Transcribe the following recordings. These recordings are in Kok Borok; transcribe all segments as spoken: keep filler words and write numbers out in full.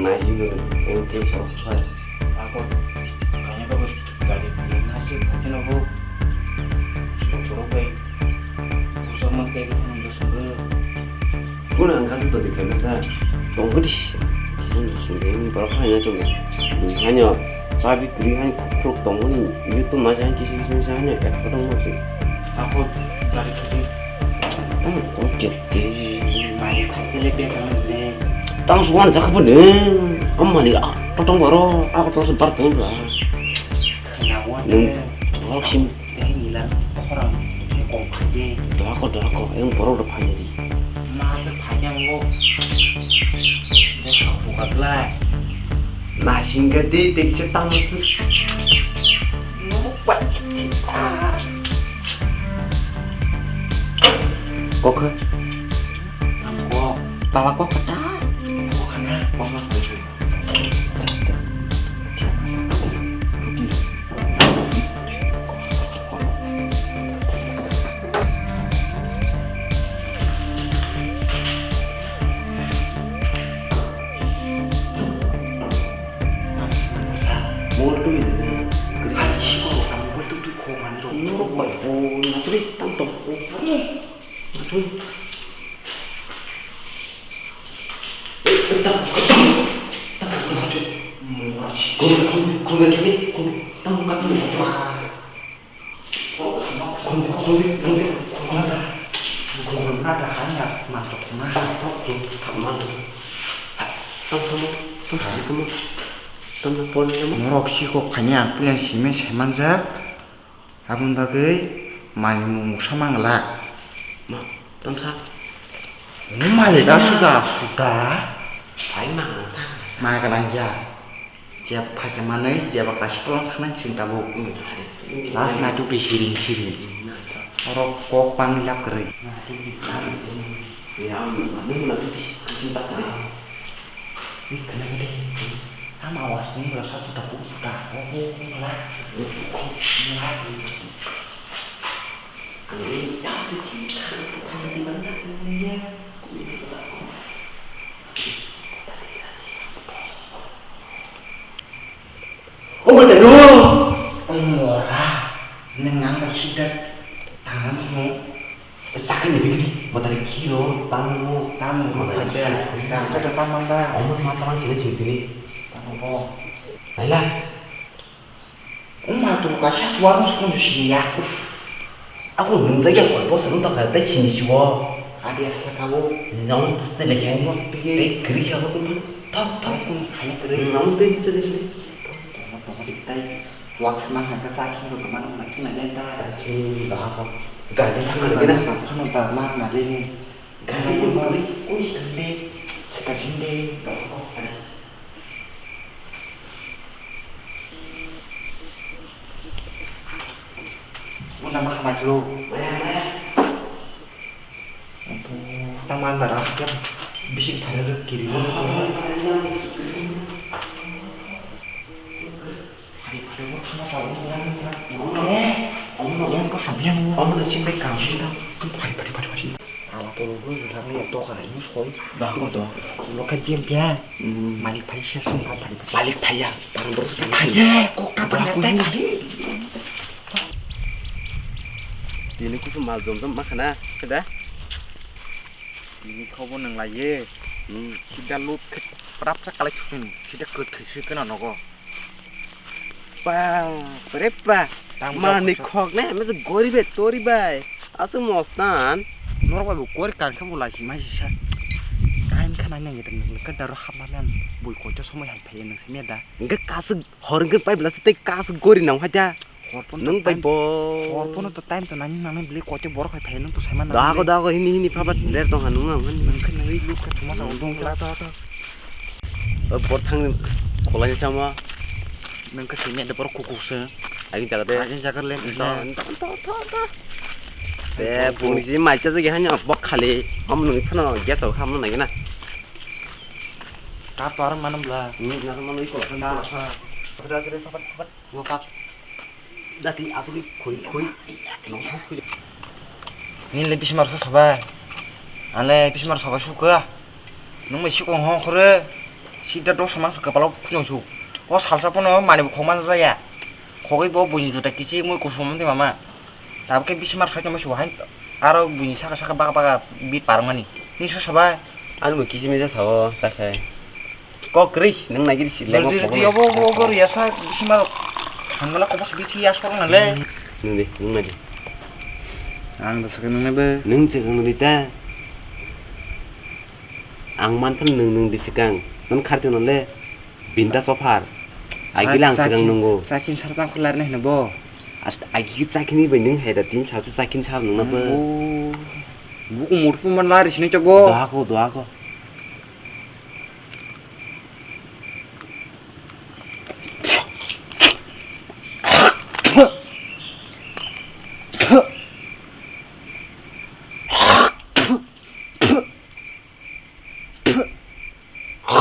Naising dulu, yang tei sok sok. Ako, kanya ko bus gari pangin nasi pokino bu. Buk buruk bai. Usah mas kayak gitu nunggu sungguh. Guna angka sih tadi kami ta. Tunggu di. Sungguh ini baru kaya cuma. Hanya cabi kiri hanya kukruk tunggu ni. Itu masih hanya kisi kisi hanya ekspor masih. Ako gari pangin. Tang kok kete. Mari pangin le biasa mana? Tang suan jak pun deh. Amma ni ah, totong boro, aku terus bar pun lah. Kenapa? Nung, tolok sim. Teh nila, tokorang, teh kong kaje. Dorako, dorako, yang borok do phanya di. Masa phanya ngo. Bos aku kaglai. Nah, singga di, tek se tang se. Nuruk banget. Kokha. Nangko. Tala kokha ta. Kokha na. Kokha. Mol tu ini. Hai, siko, ang mol tu tu ko mani rok. Nuruk bai, oh, natri tam tam, oh, natri. Norok sikok khaini ang plan simi saimanjak. Aboni bagwi manwi mungsa mangla. Ma, tamsa. Malik aswk da, aswk da. Pai mangla ta. Ma kalang ya. Jeb phaikhe manwi, jeba kaisa tolong thangnai chwng tabuk. Hmm, hari. Last naituk di siring siring. Hmm, naituk. Oro kok bangwi lab kwrwi. Naituk di. Ya, ang naituk di. Ang chwng ta sari. Ih, kena gede. Tamo awas ni, rasa tuta puta. Oh, oh, oh, lah. Lah. Ani, ya, tu cinta, tu cinta di mana? Iya. Oh, bener. Ongora, nengang masih dat tangan mo. Sakini bigidi, matari kiro, tamu, tamu, matari kiro. Nang kada tamanda. Omo matang kini sing tini. Tamu bo. Laila. Oma tu kaisa suarung sukun tu sini ya. Aku nung saya kau bos nung tak ada sini siwa. Adi asal kau. Nong tu sini lagi ni. Tei kiri siapa pun. Tak tak pun hanya kiri. Nong tu itu sini. Tunggu tunggu di tai. Wak senang nak sakit tu teman nak kena denda. Sakit dah apa? Gak ada tak ada. Senang tak pun tak mana deh ni. Gari pun balik, ui, gede, sekaginde, rokok, ada. Muna mah maju. Maya, maya. Taman darah, ya, bisik tharir kiri. Phari, phari, o thangma chalo, o thangma chalo. Eh, omo no, omo no sabiya no. Omo no chimbai kam. Phari, phari, phari, phari. Ala to lo, lo, lo, lo, to kana, ini soi. Dah, kok to? Lo kan diam dia. Hmm. Malik phai sia sung phari, phari. Malik phai ya. Barang terus phai. Phai ya, kok apa nanti tadi? Tini kusu mal jom jom makhana, kada? Tini khobo nang lai ye. Hmm. Sida lut khe prap cha kalai thukin, sida kut khe sui kana nogo. Pa, pre pa. Tamo mani kok khok ne, mese gori bai, tori bai. Asu mostan. Norok bai bo kori kan khe bo lai si mai si sa. Time kha nai nang nang ka daro hap ma nan. Bui koito somoi hai phai nang se me da. Nge kasuk hor nge pai bla se tei kasuk gori nang hai da. Hor pono nwng to bai time, bo. Hor pono to time to nani nang bli koito borok hai phai nwng to sai man. Dago, dago, hini, hini, phabat der tong ha nwng ang. Nwng khe nangwi lut khe thuma sa dong la to to. O bor thang kholai sama. Nwng khe simi de borok kukuk se. Agi jaga de. Agi jaga le. To, to, to, to, to. Te, bung si mai cha jagi hanya bok khali. Ham nwng phano gas o ham nang na. Ka to ar manam bla. Ni na manam iko. Na. Asra, asra, phabat, phabat. Wo kap. Dati asli khui. Khui. Nong khui. Ni le bismar sa sabai. Ale bismar sabai suka. Nung mai sukong ho khore. Sida dosa mangsa kwpalo phunuk su. O salsa pono mani bo khokma jaya. Khogwi bo buini juta kichi mui kusum mantwi mama. Tabuk khe bisi mar soi tongma su hai. Aro buini saka saka baga baga bit parmani. Ni sa sabai. Ani bo kichi misa sao chakhai. Kok kwrwi nwng nai gidi si lego. Rwdi, rwdi, obo, obo, obo, riyasa bisi mar. Hangmala kobos bithi ya sorong nale. Nwng di, nwng nai di. Ang da sakai nwng nai be. Nwng se kang di ta. Ang man phan nwng nwng di sikang. Nwng kharti no le binta sophar. Ai gila ang sikang nungo. Sakin sar tang khular ne hne bo. Ai gi sakin ni bai nwng hai da tin sal sakin sar nwng na bo. Bu umur pun man lari sini cobo. Doha ko, doha ko.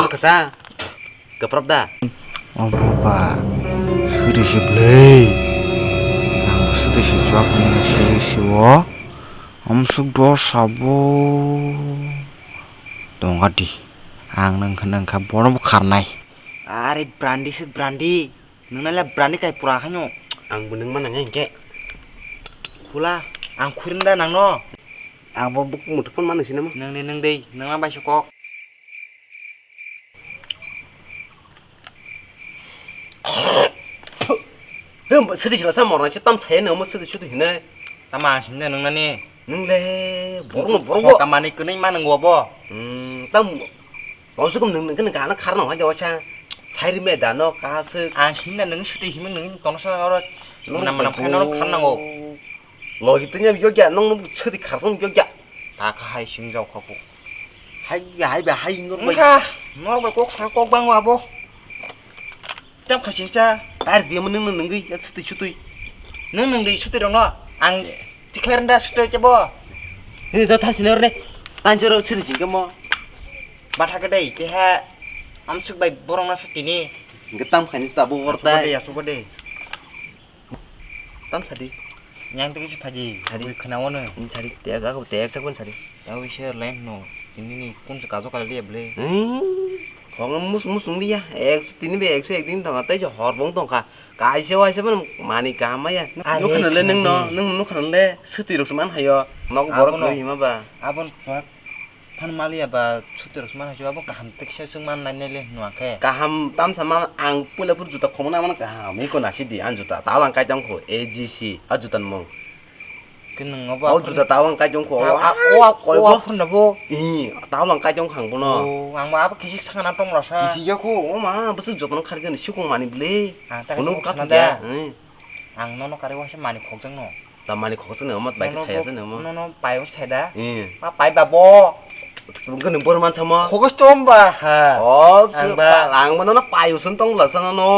Kasa, kaprap da? O baba, suri si blei. Ang suri si chwak ni suri si o. Amsuk do sabo. Tongga di. Ang nang kha nang kha bono bo kharnai. Are brandi sik brandi. Nwngnai le brani kai pura haino. Ang bo nwng mana ngai hwnkhe. Pula, ang khuring da nangno. Ang bo buk muthupon mana sinama. Nwng de nwng dei, nwng ma bai sokok. Hem, sidi sila sa mornai se tam chaya nang mo sidi sudu hinai. Tama hinne nwngnani. Nwng le borno borno. Kamani kwnwi ma nang bo. Hmm, tam Komse kom nwng, nwng khe nwng kaham kharna hwnjak waisa. Sairi me dano kahaswk. Ang himna nwng swtwi himwi nwng tono sa oro. Nwng manam manam khai norok kharnango. Logi tanya yokya, nwng nwng swtwi khartong yokya. Ta kha hai sing jao kha bo. Hai, hai ba hai norok bai. Wngkha, norok bai kok sa kok bango abo. Tam kha singcha. Tar diya mo nwng nwng nwngwi, ya swtwi swtwi. Nwng nwng di swtwi rokno. Ang tikhlai rwngda swtwi kebo. Hini da thang sini orne. Tanjoro swtwi singke mo. Batha khe dei, keha amsuk bai borok no sa tini. Hingke tam khaini sa bo asuk wortai. Asuk de, asuk de. Tam sadi. Yang tiki si phaji, sadi. Bui khna wono. Hmm, sadi, te aga ko te epsa kon sadi. Tao ise lain no. Tini ni kun se kajo kala dia ble. Hmm. Khong mus mus ung dia. Ek tini be ekso ek din tong tai hor bong tong kha. Kaisa waisa mani kaham maya. Nukha nang le nwng no, nwng nukha nang le swtwi rok se man hayo. Nok borok kwrwi hima ba. Abon phan maliya ba swtwi rok se man hayo, abo kaham teksa swng man nai nai le hwnwa khe. Kaham tamsa man ang puila phuru juta khomna man kaham iko nasi di an juta talang kai tong kho A G C a juta mung. Khe nwng obo o juta tawang kaijong kho. O, a, o, a, koi o, bo. Aphuru no bo. Ih, tawang kaijong khang bono. O, ang bo abo kisik sakha na tong rasa. Kisik ya kho, o ma, bwswk jotono kharjani sukung mani bwle. Ang ta kono kaisa kathok sana da. Ya, eh. Ang nono kari waisa mani khokjak no. Ta mani khokjak no, omo bai khe saya se no mo. Nono pai o sai da. Eh. Ma pai ba bo. Tungkhe nwng bor mansa mo. Khokos tom ba ha. O, ang ba. Ang bono no pai usun tong la sana no.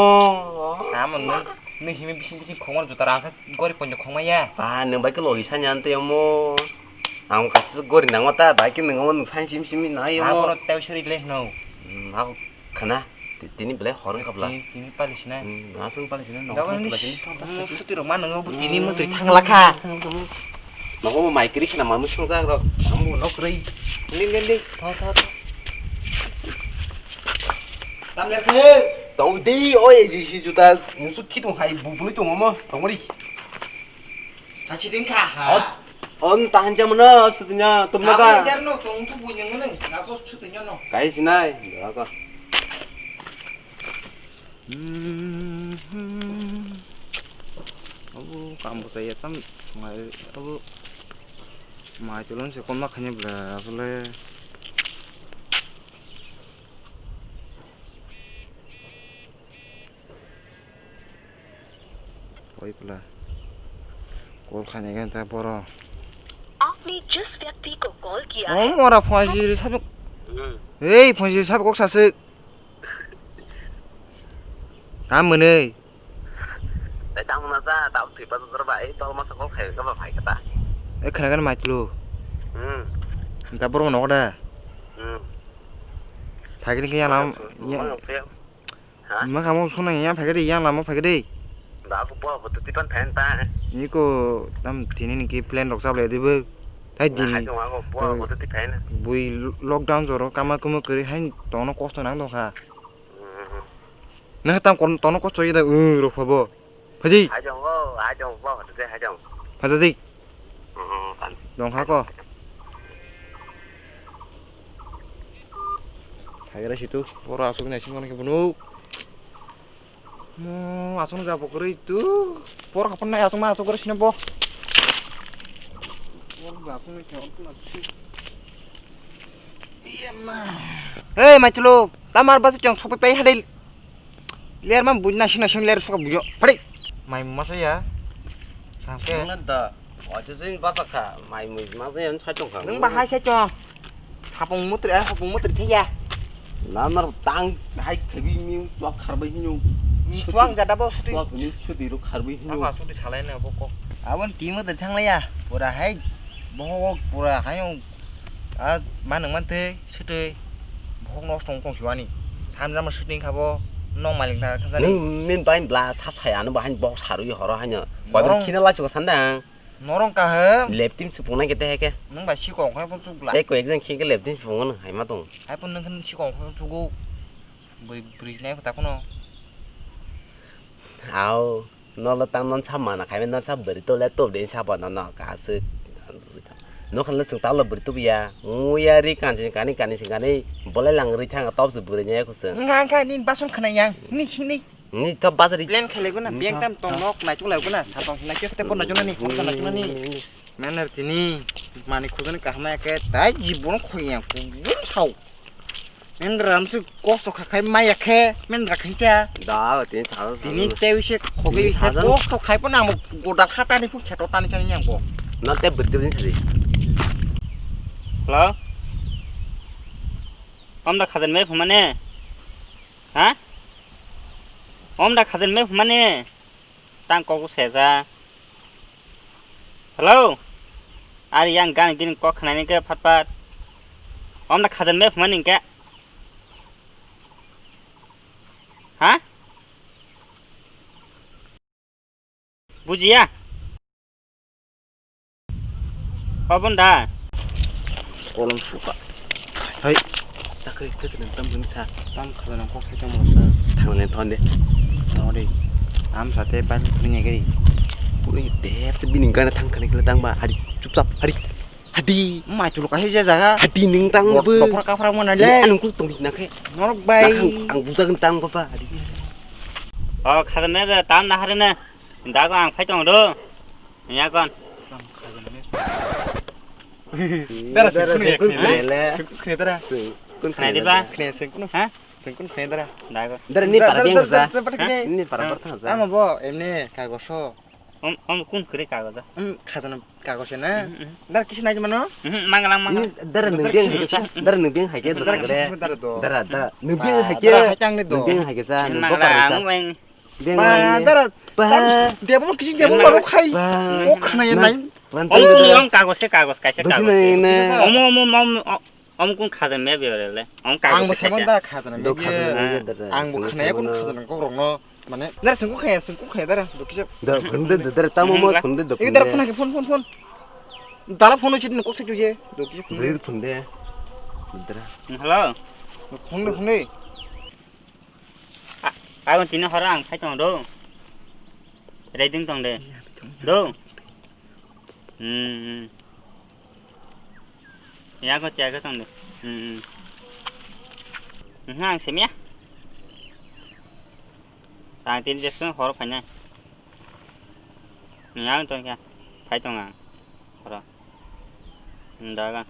Amo no. Nung himi bising bising khongmani juta rang khe gori ponjo khongmaya. Ba, nwng bai khe logi sanya ante omo. Ang kaisa gori nangma ta, bai khe nwng omo nwng sani simi simi nai omo. Abono tei sori le hwno. Hmm, ako khana. Ti-, tini belai hor wngkha bla. Tini, tini pali sinai. Hmm, aswng pali sinai, nokha tini. Suti rok ma nwngo, bo tini mwtwi thang lakha. Nogo bo mai kiri khna mamwi songjak rok. Ang bo nok rwi. Ling, ling, ling. Tha, tha, tha. Tam ler khe. Tong di, oi, A G C juta, musuk khi tong hai, bu-, bului tong omo, tong mari. Thachi ding kha ha. Os, on tahan jam no, sutunya, tum na ka. Jar no, tong tu bu nyang no, na ko sutunya no. Kai sinai, da ka. Hmm, hmm. Abu kam bo saya tam, mai, abu, mai tulon se kon ma khanya bla, asole. Oi pula. Call khainai khe ta boro. आपने जिस व्यक्ति को कॉल किया है। Om ora phone jiri sabe. Hmm. Ei phone jiri sabe kok saswk. Tam mwnwi. Ei tam mwnasa, tam thwi pa jora ba, ei tol masa call khai ka ba phai kha ta. Ei khana kan maitlu. Hmm. Ta boro nogo da. Hmm. Phagini khe yana. Mang se. Ha? Mwkhamo sunai yang phaikhe de, yang lama phaikhe de. Da bo bo bo to tipan phan ta. Niko tam tini ni ki plan rok chablai de bo. Tai din. Hai jong bo bo to tipan. Bui lockdown joro kama kumu kwrwi hai tono kosto nang dong kha. Nang tam kon tono kosto yeda, uh, rokha bo. Phaji. Hajong bo, hajong bo, hajong. Phaji. Hmm, kan. Dong ha ko. Thagira situ, poro asuk nai sing kono ke bunu. Mo asuk ja bo kori tu. Poro kapan nai asuk ma asuk kori sini bo. Poro asuk nai ke asuk nai. Iya ma. Hei, mai chulu, tamar basi chong sopi pai hadil. Ler ma buj na sina sing ler suka bujo. Padi. Mai masa ya. Sangke. Nang da. Wacha sing basa kha. Mai mui masa ya sai tong kha. Nang ba hai sai chong. Hapung mutri, ah, hapung mutri thaya. Nanar tang hai khabi ni tua kharbai hinu. Ni tuang jada bo suti. Tua ni suti ro kharbai hinu. Apa suti salai na bo kok. Abon ti mutri thang laya. Pura hai. Bohok pura hai. Ah, manung manthe. Sitwi bohok nosto wng tong siwani. Thamjama sitwi wngkha bo nok malik na khansani. Nwng nini bai bla sa sai ano bahai bok sarwi horo haino. Koibar Norong khina lachi ko sandang. Norong kaham. Left team supung nai kete heke. Nwng bai sikong khai bo chukla. Tei ko exam khike left team supung nwng haima tong. Hai pun nwng khan sikong khai chugo. Bri bri nai kota kono. Au. Nolo tang non sa mana khai non sa bari to le top de sa ba no no ka se. No khan le sung talo bari to ya. Mu ya ri kan sin kani kani sin kani bolai lang ri thang top se bari nya ku se. Nga nga ni bason khana yang. Ni ni. Ni top bas ri. Plan khale guna biang tam tong nok nai chuk lai guna sa tong nai ke te pon na jona ni khon na jona ni. Mener tini mani khujani kaham ya ke tai jibon khoi yang ku bun sao. Mendra amsi kosto kha khai maya khe mendra khai kya. Da, tini sajak tini sajak. Tewi se khogwi Tini khe sajak. Kosto khai po namo goda khatani pu kheto tani chani nyang bo. Na te bwtwi ni sadi. Hello? Om da khajan me phumane? Ha? Om da khajan me phumane? Tang kok seja. Hello? Ari yang gan gini kok khnani ke phat phat. Om da khajan me phumani ke. Ha? Bujiya? Pabon da? Kolom suka. Hai. Sakri ke tenang tam bun sa. Tam khajan kok sai tam sa. Thang ne thon de. Thon de. Am sate ban puni ne gari. Puni dep se bini gana thang khani kala tang ba hari chupchap hari. Hadi, mai tulo kaisa je jaga. Hadi ning tang bo. Dopra kapra mo na le. Ani ku tong na khe. Norok bai. Ang buja gen tang ba hadi. O khagan ne tam na hare ne. Dago ang phai tong do. Ya kon. Dara sing kun ya kun le. Sing kun dara. Sing kun khne diba? Khne sing kun. Ha? Sing kun khne dara. Dago. Dara ni para biang sa. Ni para bar tha sa. Ama bo emne kagoso. Om om kun kre kagoso. Khajana. Kagose na? Dar kisi nai mano? Manglang manglang. Dara nung biang hai kesa. Dara nung biang hai ke. Dara dara. Nung biang hai ke. Dara hai tang ni do. Nung biang hai kesa. Manglang ang weng. Ba dara. Ba. Dia bo kisi dia bo baru khai. O khana ya nai. Om kuni om kagose kagos kaisa kagos. Om om om om. Om kun khajan me biyore le. Om kagos. Ang bo saimon da khajan me. Ang bo khana ya kun khajan kok rong no. Mane, dara sengkuk khaya, sengkuk khaya, dara, dokisa. Dara phone de, dara tamo mo phone de, phone. Dara phone ke phone, phone, phone. Dara phone chit ni kok se tuje, dokisa phone. Dara phone de. Dara. Hello. Phone de, phone de. Agon tini hora ang phai tong do. Reading tong de. Do. Hmm. Ya ko tiaga tong de. Hmm. Nang semia. Tang tin jes ko hor phanya. Nang tong kya. Phai tong ang. Hor. Daga.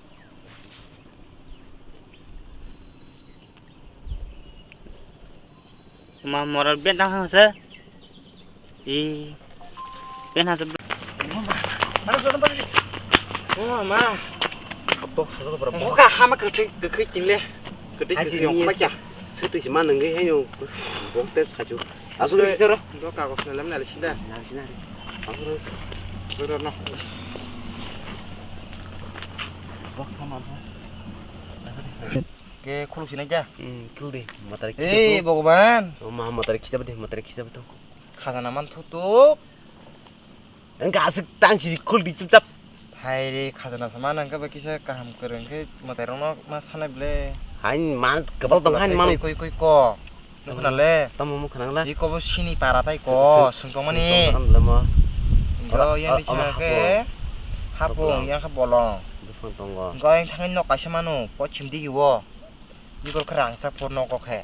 Ma moral ben tang hang se. I ben hang se. Oh ma. Bok sa ko bro. Mo ka hama ka thik ka khik tin le. Ka thik ka khik ma kya. Siti si ma nang ge hayo. Bok tep sa chu. Asuk ni sero. Do kagos na lam na le sinda. Na le sinda. Asuk. Bro no. Bok sa ma. Ke khuluk sinai kya? Hmm, khul de. Matari khisa. Ei, Bhagwan. Oh, ma, matari khisa bade, matari khisa bade. Khajana man thutuk. Ang asuk tang si khul di chupchap. Hai re, khajana sama nang ka ba kisa kaham kwrwng khe matai rokno ma sanai ble. Hain man kabal tong hain man. Koi, koi, koi ko. Nukho na le. Tamo mukha nang la. Iko bo sini para tai ko, sengkong mani. Sengkong tamo. Yo, yang di chana ke. Hapung, yang ke bolong. Bufang tongo. Iko yang thangin nok kaisa manu, pochim digi wo. Iko khe rangchak por nok khe.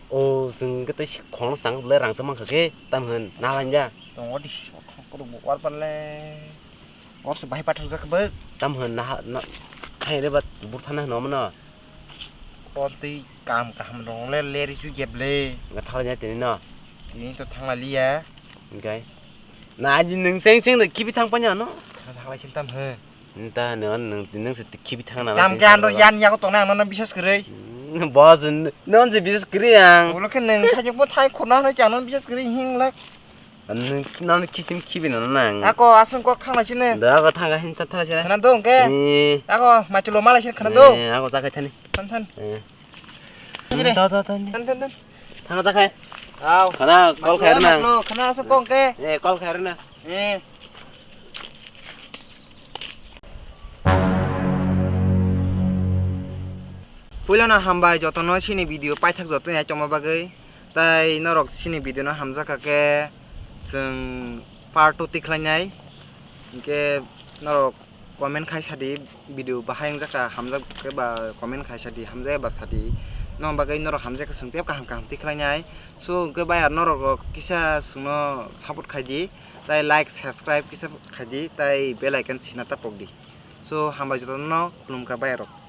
O, sengke tei khong sang le rangchak mangkha ke, tam hwn, na lanja. Tongo di, sok, sok, kuru, war pan le. Or se bahai pathak jak bek. Tam hwn na, na, hai re ba, bur thana hwn mano. Kon tei kam kaham rong le, le ri chu gep le. Nga thang lai tini no. Tini to thang lai liya. Engai. Na aji nung seng seng da kibi thang panya no. Thang thang lai sing tam he. Nta no nung nung se kibi thang na. Tam ke ando yan ya ko tong na no bisas kre. Boss, non se bisas kre yang. Ulo ke nung sa jok mo thai khona no chang non bisas kre hing lak. Nung, nang kisim khibi no nang. Ako aswng kok thang lai sini. Da, ako thang hin thang sini. Khana dong ke. Eh. Ako machulo malai sini khana dong. Eh, ako jakai thani. Than than. Eh. Sini. Da, da, da. Than than than. Thang jakai. Aw. Khana call khair nang. Khana aswng kok ke. Eh, call khair na. Eh. Puilano hambai jotono sini video paithak joto nai tongma bagwi. Tai norok sini video no hamjakha khe chwng part two tikhlainai. Hinkhe norok comment khai sadi video bahai wngjakha hamjak khe ba comment khai sadi hamjak ba sadi. Nokni bagwi norok hamjak khe chwng tei kaham kaham tikhlainai. So hinkhe bai norok kisa chwngno support khaidi. Tai like, subscribe kisa khaidi, tai bell icon sina ta pokdi. So hambai jotono khulumkha bayarok.